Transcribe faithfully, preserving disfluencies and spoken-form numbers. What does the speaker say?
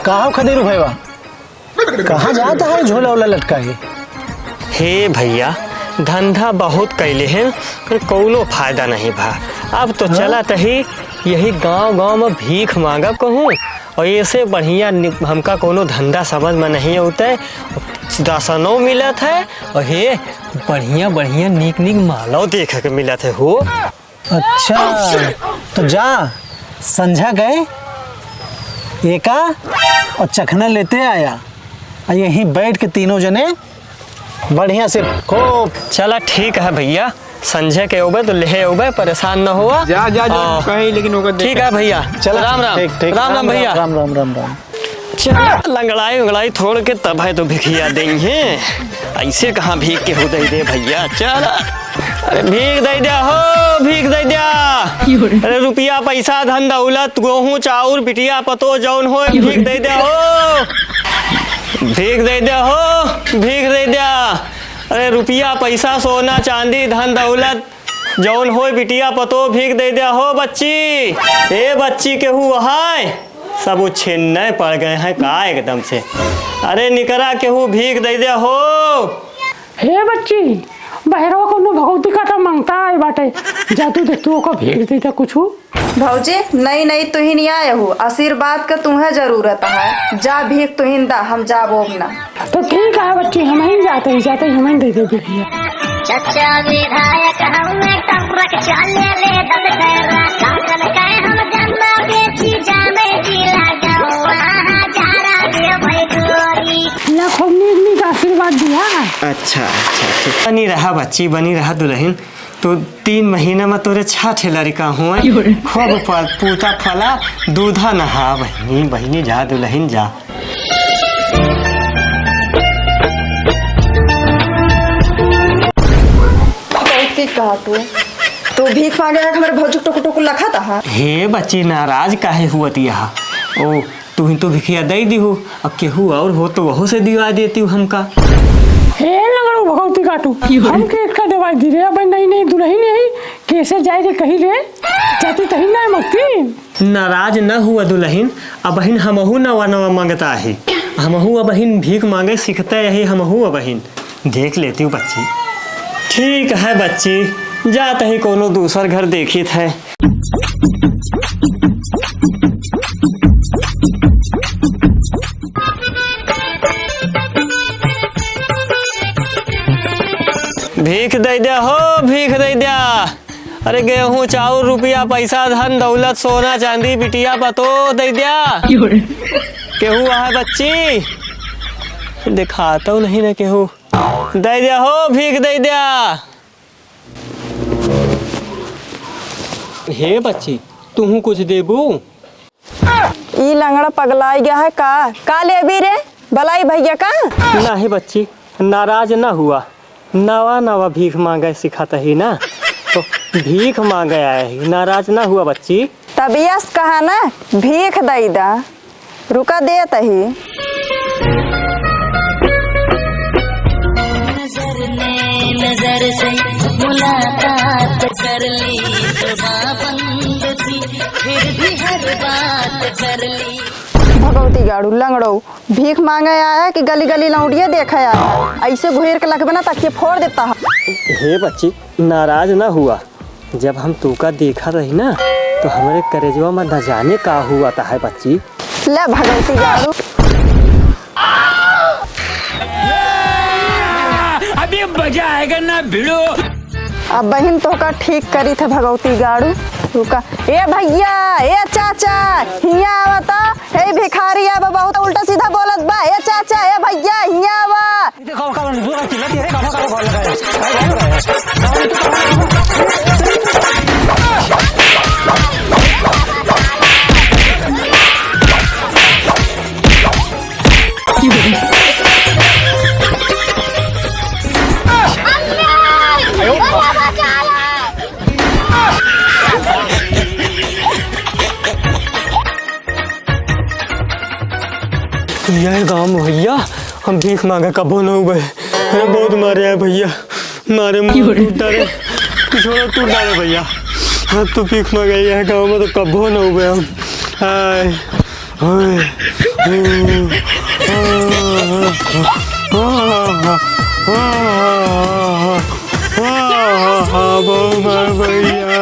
का हो खदेरू भैया, कहाँ जात है झोला ओला लटकाए? हे भैया, धंधा बहुत कैले हैं, पर कौनो फायदा नहीं भा। अब तो हाँ? चलत ही यही गाँव गाँव में भीख माँगब कहूँ, और ऐसे बढ़िया नि-, हमका कौनो धंधा समझ में नहीं अउते, दसनो मिलत है, और हे बढ़िया बढ़िया नीक नीक मालो देखे के मिलत है हो। अच्छा, तो जा, संझा गए एका और चखना लेते आया, और यहीं बैठ के तीनों जने बढ़िया से खूब। चला ठीक है भैया, संझे के अउबे तो लेहे अउबे, परेशान न हुआ। जा, जा, जा, आ, कहीं लेकिन ओकर देख ठीक है भैया, चला, राम राम। ठीक, ठीक, राम राम राम, भैया। राम राम, राम राम। चल, लंगड़ाई उंगड़ाई थोड़ के तब है तो भिखिया देइहैं। ऐसे कहाँ भीख केहू दे दे भैया, चल। अरे भीख दे द्या हो, भीख दे द्या। अरे रुपया पैसा धन दौलत गोहूँ चाउर बिटिया पतो जौन होए भीख दे द्या हो। भीख दे द्या हो, भीख दे द्या। अरे रुपया पैसा सोना चांदी धन दौलत जौन होए बिटिया पतो भीख दे द्या हो बच्ची। ए बच्ची केहू अहाय? सब उछिन्ने पड़ गए हैं का एकदम से। अरे निकरा केहू भीख दे द्या हो। हे बच्ची, बहरवा कौनो भगवती काटा मांगता आए बाटे, जा तू देख तू ओका भीख दे द्या कुछू। भौजी, नई नई तुहिन आए हो, आशीर्वाद का तुम्हें जरूरत है। जा भीख तुहिन दा, हम जाबो ना। तो ठीक है बच्ची, हमहिन जाते ही, जाते ही हमहिन दे दे भैया। चचा विधायक हमें टपक चले ले दस खैरा, काटन के हम गन्ना बेची जाने जिला गौआ, हजारा देबै गोरी। ला खूब नीक नीक आशीर्वाद दिया। अच्छा, अच्छा, ठीक। बनी रहा बच्ची, बनी रहा दुलहिन। तो तीन महीना में तोरे छह ठे लड़का हुए। क्यों रे? खूब प-, पूता फला, दूधा नहा, बहिनी, बहिनी जा, दुलहिन जा। बहुत की कहा तू, तू भीख मांगे है, हमारे भौजी टुकुर टुकुर लखत हा। हे बच्ची, नाराज काहे हुअत यहाँ? ओ, तू ही तो भिखिया दे दिहू, अब केहू और हो तो वहू से दिवा देती हूँ हमका। हे लंगड़ू भगवती काटू, हम के इतका दवाई दी रे, अब नई नई दुलहिन यही कैसे जाए के कही रे, जाती तही ना मस्ती। नाराज न हुआ दुलहिन, अबहिन हमहू नवा नवा मांगता है, हमहू अबहिन भीख मांगे सीखते रहे, हमहू अबहिन देख लेती हूँ बच्ची। ठीक है बच्ची, जात ही कोनो दूसर घर देखित है। भीख दे द्या हो, भीख दे द्या। अरे गेहूं, चाउर, रुपया, पैसा, धन, दौलत, सोना, चांदी, बिटिया, पतो दे द्या। केहू आहे बच्ची? देखातौ नहीं ना केहू। दे द्या हो, भीख दे द्या। हे बच्ची, तुहू कुछ देबू? ई लंगड़ा पगलाई गया है का? का लेबी रे? बलाई भैया का? नहीं बच्ची, नाराज ना हुआ। नवा नवा भीख मांगे सिखात ही ना, तो भीख मांगे आए ही, नाराज ना हुआ बच्ची। तबियस कहा ना, भीख दई दा। रुका देत ही। नजर ने नजर से मुलाकात कर ली, जुबां बंद थी, फिर भी हर बात कर ली। भगवती गाड़ू, लंगड़ो, भीख मांगे आया कि गली गली लौंडिये देखे आया? ऐसे घुर के लगबे ना, तकिए फोड़ देता है। हे बच्ची, नाराज ना हुआ। जब हम तूका देखा रही ना, तो हमरे करेजवा में न जाने का हुआ था है बच्ची। ले भगवती गाड़ू। अभी मजा आएगा ना भिड़ो। अब बहिन तोहका ठीक करी थे भगवती गाड़ू। रुका। ए भैया, ए चाचा, हियाँ आवा तो। हे भिखारी अब बहुत उल्टा सीधा बोलत बा। ए चाचा, ए भैया, हियाँ आवा। यह गाँव में भैया, हम भीख मांगे कबो न हुए। अरे बहुत मारे हैं भैया, मारे मुंह टूट डाले, छोड़ो टूट डाले भैया। हम तो भीख मांगे यह गाँव में तो कबो न हुए हम। आय, ओए, बउआ, भैया।